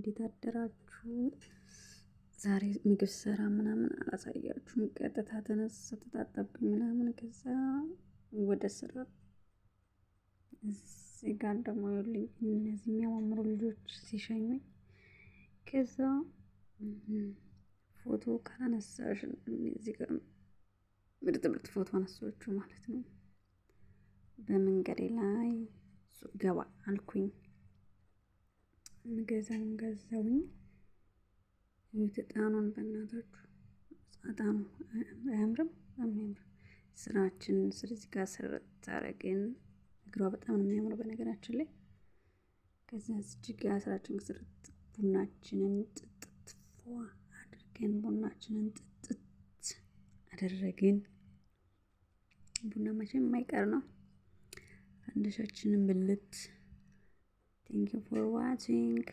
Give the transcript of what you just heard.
እንዴት አደራችሁ? ዛሬ ምግብ ስሰራ ምናምን አላሳያችሁም። ቀጥታ ተነሳ ተጣጠብኩኝ ምናምን፣ ከዛ ወደ ስራ። እዚህ ጋር ደግሞ ይኸውልኝ እነዚህ የሚያማምሩ ልጆች ሲሸኙኝ፣ ከዛ ፎቶ ካላነሳሽ፣ እዚህ ጋር ምርጥ ምርጥ ፎቶ አነሳችሁ ማለት ነው። በመንገዴ ላይ ሱቅ ገባ አልኩኝ። ምገዛውን ገዛውኝ። እጣኑን በእናታችሁ፣ እጣኑ አያምርም? በጣም የሚያምር። ስራችን ስለዚህ ጋር ስር ታረግን። እግሯ በጣም ነው የሚያምረው በነገራችን ላይ። ከዛ እዚህ ጋር ስራችን ስርት፣ ቡናችንን ጥጥት ፏ አድርገን ቡናችንን ጥጥት አደረግን። ቡና መቼም የማይቀር ነው። ፈንድሻችንን ብልት። Thank you for watching.